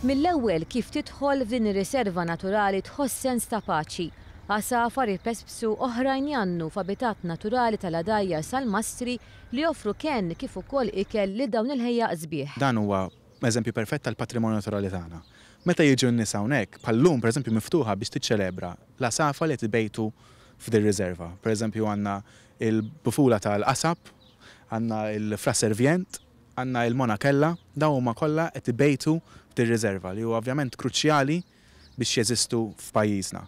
Mill-ewwel kif tidħol f'din ir-riserva naturali tħoss sens ta' paċi. Għasafar ipespsu, oħrajn jgħannu f'abitat naturali tal-għadajjar salmastri li joffru kenn kif ukoll ikel lil dawn il-ħejjaq sbieħ. Dan huwa eżempju perfett tal-patrimonju naturali tagħna. Meta jiġu n-nies hawnhekk, bħal-lum pereżempju miftuħa biex tiċċelebra l-għasafar li qed ibejtu f'dir-riserva. Pereżempju għandna l-bufula tal-qasab, għandna l-fraservjent, Għandna il-Monachella, dawn huma kollha qed ibejtu f'dir-riserva li huwa ovvjament kruċjali biex jeżistu f'pajjiżna.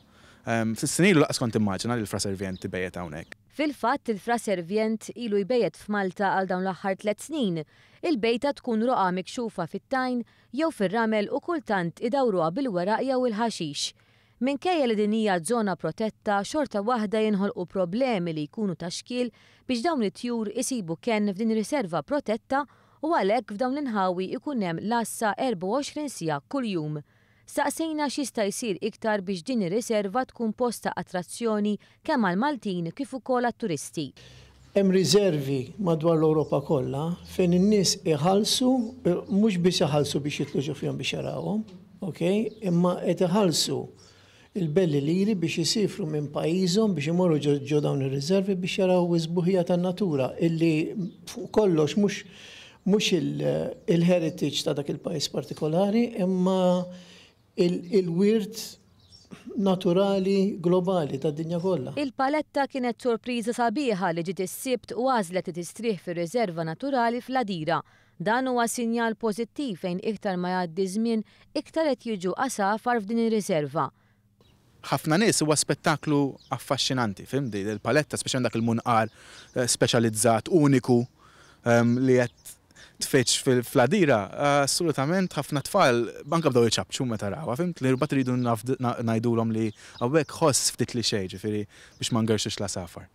Ftit snin ilu lanqas kont timmaġina li l-Fraservient ibejjet hawnhekk. Fil-fatt il-Fraservient ilu jbejjet f'Malta għal dawn l-aħħar tlett snin. Il-bejta tkun roqgħa mikxufa fit-tajn jew fir-ramel u kultant idawruha bil-weraq jew il-ħaxix. Minkejja li din hija żona protetta, xorta waħda jinħolqu problemi li jkunu ta' xkiel biex dawn it-tjur isibu kenn f'din riserva protetta u għalhekk f'dawn l-inħawi jkun hemm l-għassa 24 siegħa kuljum. Staqsejna x'jista' jsir iktar biex din ir-riserva tkun post ta' attrazzjoni kemm għall-Maltin kif ukoll għat-turisti. Hemm riservi madwar l-Ewropa kollha fejn in-nies iħallsu, mhux biss iħallsu biex jidħlu ġo fihom biex jarawhom, ok, imma qed iħallsu l-belli liri biex isiefru minn pajjiżhom biex imorru ġo dawn ir-riservi biex jaraw is-sbuħija tan-natura illi fuq kollox mhux mhux il-heritage ta' dak il-pajjiż partikolari imma il-wirt naturali globali tad-dinja kollha. Il-paletta kienet sorpriża sabiħa li ġiet is-Sibt u għażlet li tistrieħ fir-riserva naturali fl-Għadira. Dan huwa sinjal pożittiv fejn iktar ma jgħaddi ż-żmien iktar qed jiġu għasafar f'din ir-riserva. Ħafna nies huwa spettaklu affaxxinanti, fhimt, il-paletta, speċjalment dak il-munqar speċjalizzat uniku li qed tfittx fl-għadira, assolutament ħafna tfal anke bdew iċapċu meta rawha, fhimt, li mbagħad iridu ngħidulhom li hawnhekk ħoss ftit li xejn, ġifieri biex ma ngerrxux l-għasafar.